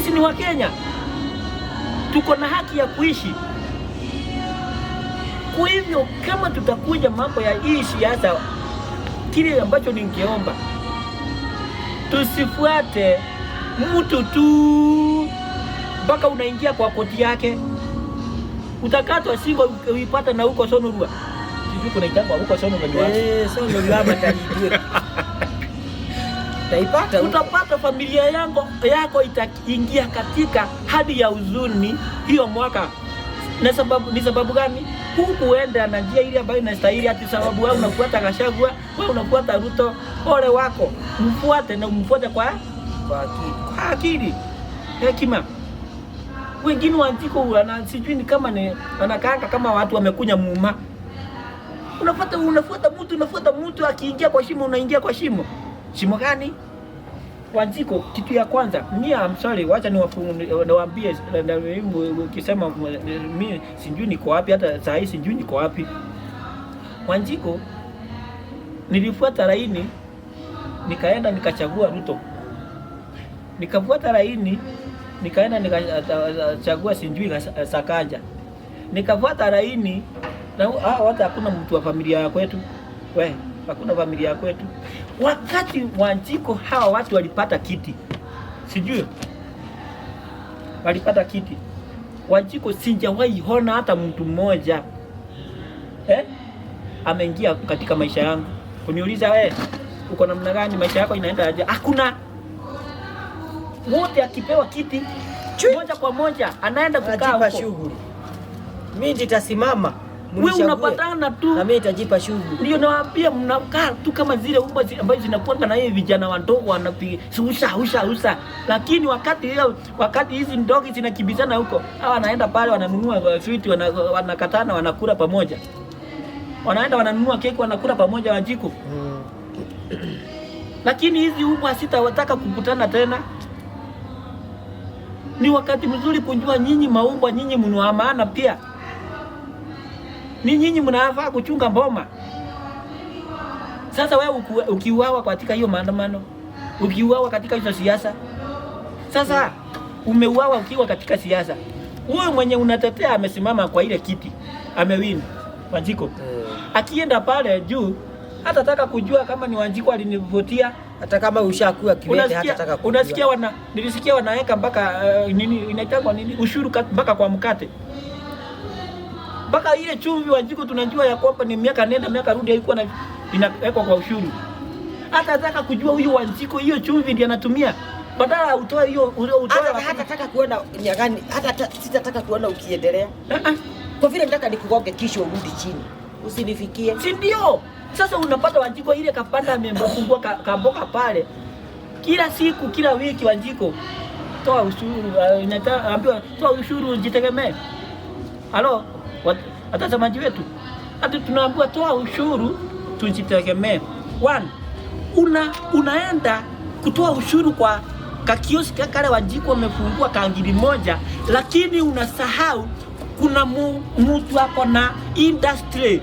Sisi ni Wakenya, tuko na haki ya kuishi. Kwa hivyo kama tutakuja mambo ya hii siasa, kile ambacho ningeomba tusifuate mtu tu mpaka unaingia kwa koti yake, utakatwa shingo uipata na huko Sonurua. Sijui kuna itangwa huko Sonurua ni wapi? Eh, Sonurua ama Taidwe. Utaipata huko. Utapata familia yako itaingia katika hali ya huzuni hiyo mwaka. Na sababu ni sababu gani? Hukuenda na njia ile ambayo inastahili, ati sababu wewe unafuata Gachagua, wewe unafuata Ruto. Ole wako, mfuate na umfuate Kwa akili. kwa akili, hekima. Wengine Wanjiko wana sijui ni kama ni wanakaanga kama watu wamekunya muuma. Unafuata mtu, unafuata mtu akiingia kwa shimo unaingia kwa shimo. Shimo gani? Wanjiko, kitu ya kwanza, mimi I'm sorry, wacha niwaambie ukisema mimi sijui niko wapi, hata saa hii sijui niko wapi. Wanjiko, nilifuata laini nikaenda nikachagua Ruto, nikafuata laini nikaenda nikachagua sijui Sakaja, nikafuata laini na hata hakuna mtu wa familia ya kwetu, we hakuna familia ya kwetu. Wakati Wanjiko hawa watu walipata kiti, sijui walipata kiti, Wanjiko sijawahi ona hata mtu mmoja ameingia katika maisha yangu kuniuliza we uko namna gani, maisha yako inaenda aje? Hakuna. Wote akipewa kiti moja kwa moja anaenda kukaa Anajipa huko. shughuli. Mimi nitasimama. Wewe mnichague. unapatana tu. Na mimi nitajipa shughuli. Ndio nawaambia mnakaa tu kama zile umbwa ambazo zinakuwa na hivi vijana wadogo wanapiga usha usha usha, lakini wakati hizi ndogi zinakimbizana huko, hawa wanaenda pale wananunua sweet, wanakatana wanakula pamoja, wanaenda wananunua keki wanakula pamoja Wanjiko. Lakini hizi umbwa sitawataka kukutana tena. Ni wakati mzuri kujua nyinyi maumbwa, nyinyi mna maana pia, ni nyinyi mnafaa kuchunga mboma. Sasa wewe ukiuawa katika hiyo maandamano, ukiuawa katika hizo siasa, sasa umeuawa ukiwa katika siasa, huyu mwenye unatetea amesimama kwa ile kiti, amewin Wanjiko, akienda pale juu hatataka kujua kama ni Wanjiko alinivutia. Hata kama ushakuwa kiwete hatataka kujua. Unasikia nilisikia wanaweka mpaka nini inaitangwa nini ushuru mpaka kwa mkate, mpaka ile chumvi Wanjiko tunajua ya kwamba ni miaka nenda miaka rudi haikuwa na inawekwa kwa ushuru. Hata nataka kujua huyu Wanjiko hiyo chumvi ndiye anatumia, badala utoe hiyo utoe Hata kuona nyagani, hata sitataka kuona ukiendelea. Kwa vile nataka nikugonge kisha urudi chini. Usinifikie. Si ndio? Sasa unapata Wanjiko ile kapanda amefungua kamboka pale. Kila siku, kila wiki Wanjiko toa ushuru, ambiwa toa ushuru jitegemee. Halo, watazamaji wetu. Hata tunaambiwa toa ushuru tujitegemee. One, unaenda kutoa ushuru kwa kakioski kale Wanjiko wamefungua kangiri moja, lakini unasahau kuna mtu ako na industry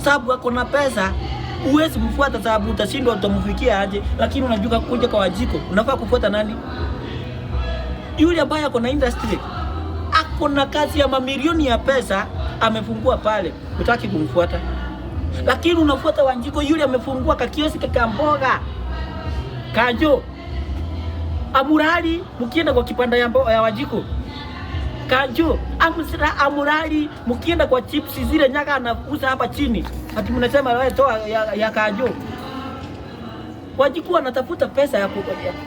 sababu ako na pesa, huwezi mfuata sababu utashindwa, utamfikia aje? Lakini unajua kuja kwa Wanjiko unafaa kufuata nani? Yule ambaye ako na industry, ako na kazi ya mamilioni ya pesa amefungua pale, hutaki kumfuata, lakini unafuata Wanjiko yule amefungua kakioski ka mboga kajo amurali. Mkienda kwa kipanda ya Wanjiko kanjo amurali, mkienda kwa chips zile nyaga anauza hapa chini, ati mnasema wewe toa ya kanjo. Wanjiko anatafuta pesa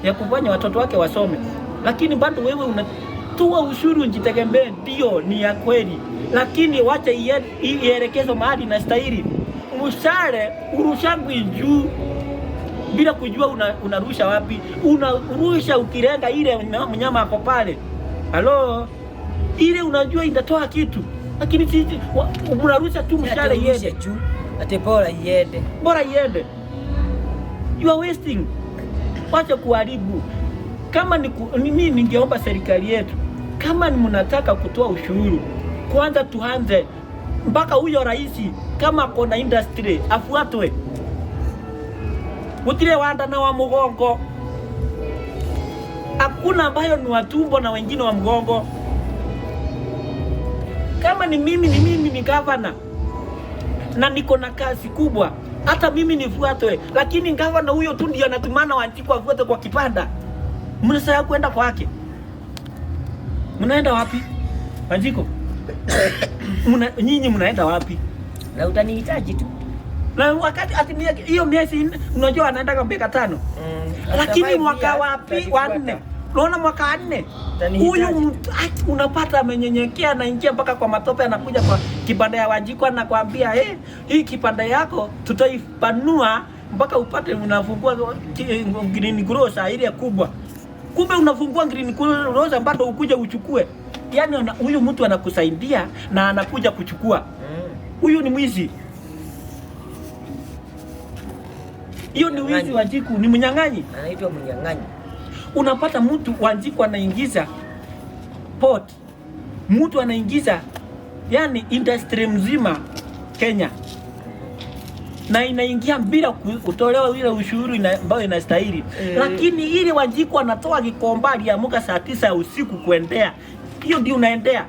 ya kufanya watoto wake wasome, lakini bado wewe unatoa ushuru njitegemee. Ndio ni ya kweli, lakini wacha ielekezwe mahali inastahili. Mshale urushangwi juu bila kujua unarusha wapi, unarusha ukilenga ile mnyama ako pale. Halo, ile unajua itatoa kitu, lakini sisi unarusha tu mshale iende juu, ati bora iende, bora iende. You are wasting. Wacha kuharibu. Kama ni mimi ningeomba serikali yetu, kama ni mnataka kutoa ushuru, kwanza tuanze mpaka huyo rais kama kona industry afuatwe. Gutire wanda na wa mugongo. Hakuna ambayo ni watumbo na wengine wa mgongo. Kama ni mimi, ni mimi ni gavana na niko na kazi kubwa, hata mimi nifuatwe, lakini gavana huyo tu ndio anatumana Wanjiku afuate kwa kipanda. Mnasahau kwenda kwake. Mnaenda wapi Wanjiku? Nyinyi mnaenda wapi? Na utanihitaji tu. Na wakati ati hiyo miezi, unajua anaenda miaka 5. Lakini mwaka wapi wa 4? Unaona mwaka wa 4 huyu unapata amenyenyekea, anaingia mpaka kwa matope, anakuja kwa kibanda ya Wanjiku anakuambia, hii kibanda yako tutaipanua mpaka upate unafungua green grocer ile kubwa. Kumbe unafungua green grocer bado ukuje uchukue. Yaani huyu mtu anakusaidia na anakuja kuchukua. Huyu ni mwizi. Hiyo ni wizi Wanjiku, ni mnyang'anyi. Anaitwa mnyang'anyi. Unapata mtu Wanjiku anaingiza port, mtu anaingiza yani industry mzima Kenya, na inaingia bila kutolewa ile ushuru ambayo inastahili. Lakini ile Wanjiku anatoa Gikomba, aliamuka saa 9 ya usiku kuendea, hiyo ndio unaendea.